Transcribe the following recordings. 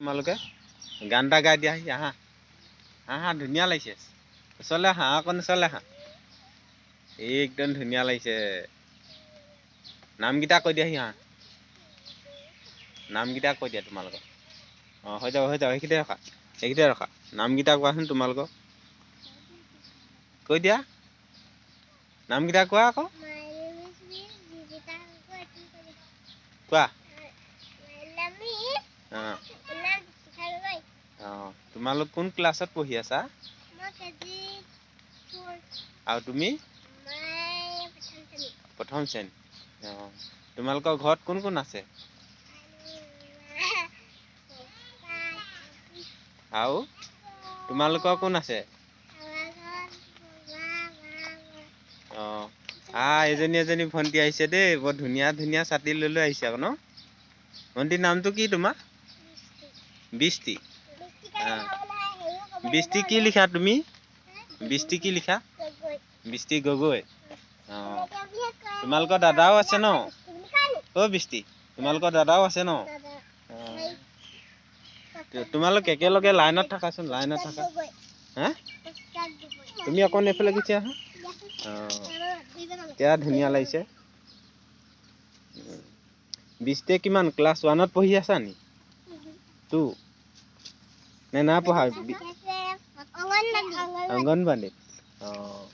তোমালোকে গান এটা গাই দিয়া। আহা আহা, ধুনীয়া লাগিছে। ওচৰলৈ আহা, অকণ ওচৰলৈ আহা। একদম ধুনীয়া লাগিছে। নামকেইটা কৈ দিয়াহি। আহা, নামকেইটা কৈ দিয়া তোমালোকৰ। অঁ, হৈ যাব, হৈ যাব। সেইখিনিতে ৰখা, সেইখিনিতে ৰখা। নামকেইটা কোৱাচোন তোমালোকৰ, কৈ দিয়া। নামকেইটা কোৱা আকৌ, কোৱা। অঁ অঁ, তোমালোক কোন ক্লাছত পঢ়ি আছা? আৰু তুমি? প্ৰথম শ্ৰেণী। অঁ, তোমালোকৰ ঘৰত কোন কোন আছে? আৰু তোমালোকৰ কোন আছে? অঁ, এজনী এজনী ভণ্টি আহিছে দেই। বৰ ধুনীয়া ধুনীয়া ছাতি লৈ লৈ আহিছে আকৌ ন। ভণ্টিৰ নামটো কি তোমাৰ? বৃষ্টি। বৃষ্টি কি লিখা তুমি? বৃষ্টি কি লিখা? বৃষ্টি গগৈ। অঁ, তোমালোকৰ দাদাও আছে ন? অ' বৃষ্টি, তোমালোকৰ দাদাও আছে ন? তোমালোক একেলগে লাইনত থাকাচোন, লাইনত থাকা। হা, তুমি অকণ এইফালে গুচি আহা। অঁ, এতিয়া ধুনীয়া লাগিছে। বৃষ্টিয়ে কিমান ক্লাছ ওৱানত পঢ়ি আছা নি? টু নে নাই পঢ়া? অংগনবাদীত। অঁ,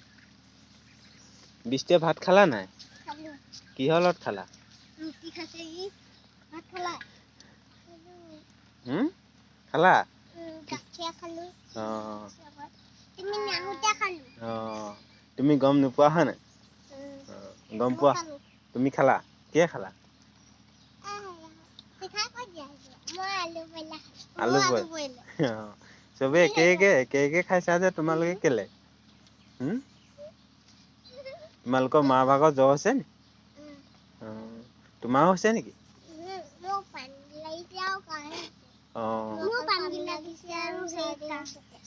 বৃষ্টিয়ে ভাত খালা নাই? কিহৰ লগত খালা? খালা? অঁ অঁ, তুমি গম নোপোৱা হয় নাই? গম পোৱা? তুমি খালা? কিহে খালা? আলু বইল। চবে একে একে একে একে খাইছা যে তোমালোকে কেলে? তোমালোকৰ মা ভাগৰ জ্বৰ হৈছে নি? তোমাৰো হৈছে নেকি?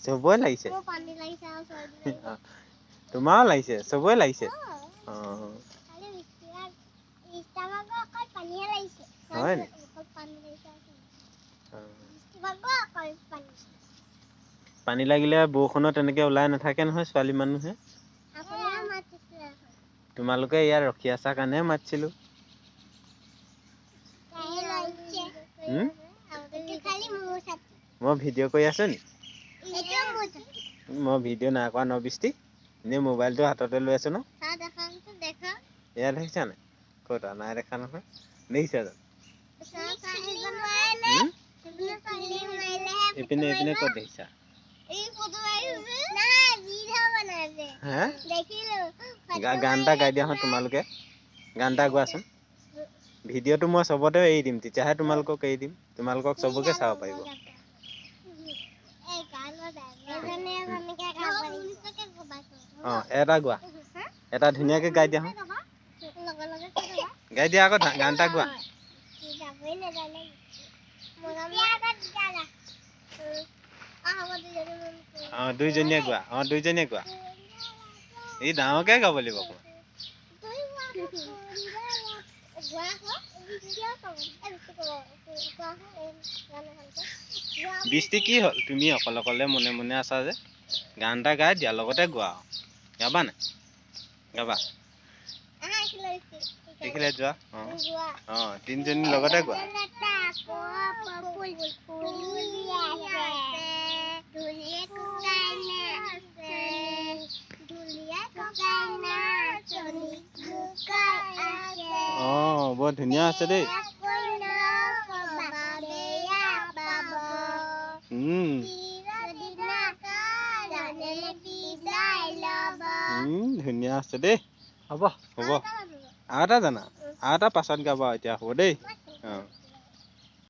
চবৰে লাগিছে। তোমাৰো লাগিছে? চবৰে লাগিছে। হয় নি? পানী লাগিলে বৰষুণত তেনেকে ওলাই নাথাকে নহয় ছোৱালী মানুহে। তোমালোকে ইয়াত ৰখি আছা কাৰণেহে মাতিছিলো। মই ভিডিঅ' কৰি আছো নি? মই ভিডিঅ' নাই কৰা ন বৃষ্টি, এনেই মোবাইলটো হাততে লৈ আছো ন। ইয়াত দেখিছা নাই? ক'ত নাই দেখা নহয়। দেখিছা জানো? এইপিনে এইপিনে ক'ত দেখিছা? গান এটা গাই দিয়া হওঁ তোমালোকে, গান এটা গোৱাচোন। ভিডিঅ'টো মই চবতে এৰি দিম, তেতিয়াহে তোমালোকক এৰি দিম, তোমালোকক চবকে চাব পাৰিব। অঁ, এটা গোৱা, এটা ধুনীয়াকে গাই দিয়া হওঁ। গাই দিয়া আকৌ, গান এটা গোৱা। অঁ, দুইজনীয়ে গোৱা। অঁ, দুইজনীয়ে গোৱা। এই ডাঙৰকে গাব লাগিব অকণমান। বৃষ্টি কি হ'ল? তুমি অকলে অকলে মনে মনে আছা যে? গান এটা গাই দিয়া, লগতে গোৱা। গাবা নাই? গাবা। এইফালে যোৱা। অঁ অঁ, তিনিজনী লগতে গোৱা। অঁ, বৰ ধুনীয়া আছে দেই। ধুনীয়া আছে দেই। হ'ব হ'ব, আৰু এটা জানা? আৰু এটা পাছত গাবা, এতিয়া হ'ব দেই। অঁ।